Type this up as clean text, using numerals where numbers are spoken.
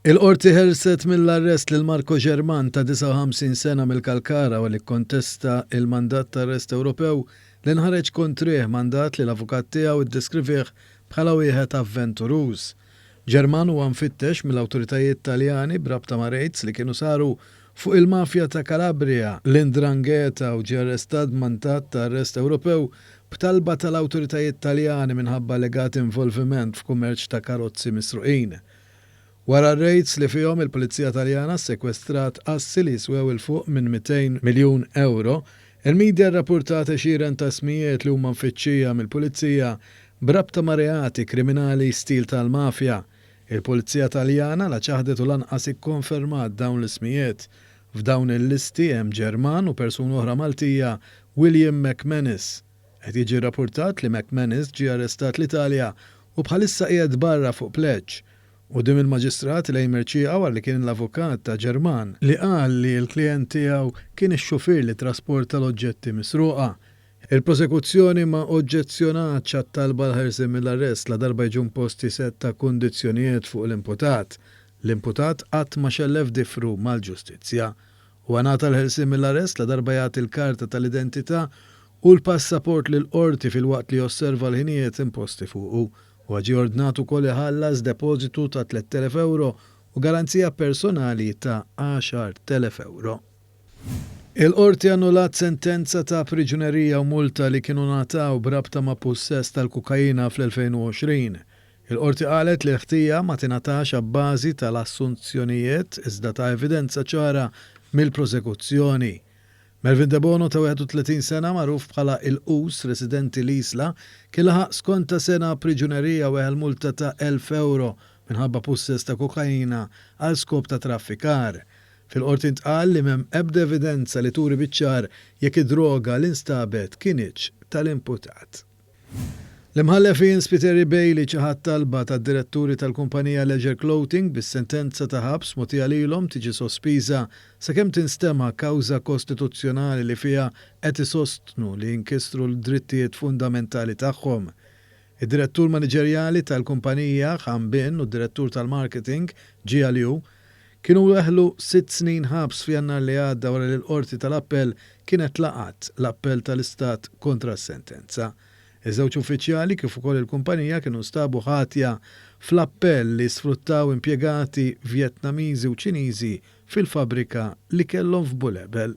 Il-Qorti ħelset mill-arrest lil Marco German ta' 59 sena mill-Kalkara wara li kkontesta il-mandat ta' arrest Ewropew li nħareġ kontrih, mandat li l-avukat tiegħu iddeskrivih bħala wieħed avventuruż. German huwa mfittex mill-awtoritajiet Taljani b'rabta ma' rejds li kienu saru fuq il-mafja ta' Calabria, l-'Ndrangheta, u ġie arrestat b'mandat ta' arrest Ewropew b'talba tal-awtoritajiet Taljani minħabba allegat involviment f'kummerċ ta' karozzi misruqin. Wara r-rejds li fihom il-Pulizija Taljana ssekwestrat assi li jiswew 'il fuq minn 200 miljun ewro, il-midja rrappurtat għexieren ta' ismijiet li huma mfittxija mill-Pulizija b'rabta ma' reati kriminali stil tal-mafja. Il-Pulizija Taljana la ċaħdet u lanqas ikkonfermat dawn l-ismijiet. F'dawn il-listi hemm Ġerman u persuna oħra Maltija, William McManus. Qed jiġi rrappurtat li McManus ġie arrestat l-Italja u bħalissa qiegħed barra fuq pleġġ. Quddiem il-Maġistrat Elaine Mercieca wara li kien l-avukat ta' German, li qal li l-klijent tiegħu kien ix-xufier li ttrasporta l-oġġetti misruqa. Il-prosekuzzjoni ma oġġezzjonatx għat-talba għall-ħelsien mill-arrest ladarba jiġu imposti sett ta' kundizzjonijiet fuq l-imputat. L-imputat qatt ma xellef difru mal-ġustizzja. Huwa ngħata l-ħelsien mill-arrest ladarba jagħti l-karta tal-identità u l-passaport lill-Qorti filwaqt li josserva l-ħinijiet imposti fuqu. Huwa ġie ordnat ukoll iħallas depożitu ta' 3,000 ewro u garanzija personali ta' 10,000 ewro. Il-Qorti annulat sentenza ta' priġunerija u multa li kienu ngħataw b'rabta ma' pussess tal-kokaina fl-2020. Il-Qorti qalet li l-ħtija ma tingħatax abbażi tal-assunzjonijiet iżda ta' evidenza ċara mill-prosekuzzjoni. Melvin Debono ta' 31 sena magħruf bħala Il-Qus residenti l-Isla kien laħaq skonta sena priġunerija u weħel multa ta' 1,000 ewro minħabba pussess ta' kokaina għal skop ta' traffikar. Fil-Qorti ntqal li m'hemm ebda evidenza li turi biċ-ċar jekk id-droga li nstabet kinitx tal-imputat. L-Imħallef Ian Spiteri Bailey ċaħad talba tad-diretturi tal-kumpanija Leisure Clothing biex sentenza ta' ħabs mogħtija lilhom tiġi sospiża sakemm tinstema' kawża kostituzzjonali li fiha qed isostnu li nkisru l-drittijiet fundamentali tagħhom. Id-direttur maniġerjali tal-kumpanija, Han Bin, u d-direttur tal-marketing, Jia Liu, kienu weħlu sitt snin ħabs f'Jannar li għadda wara li l-Qorti tal-Appell kienet laqgħet l-appell tal-Istat kontra s-sentenza. Iż-żewġ uffiċjali kif ukoll il-kumpanija kienu nstabu ħatja fl-appell li sfruttaw impjegati Vjetnamiżi u Ċiniżi fil-fabbrika li kellhom f'Bulebel.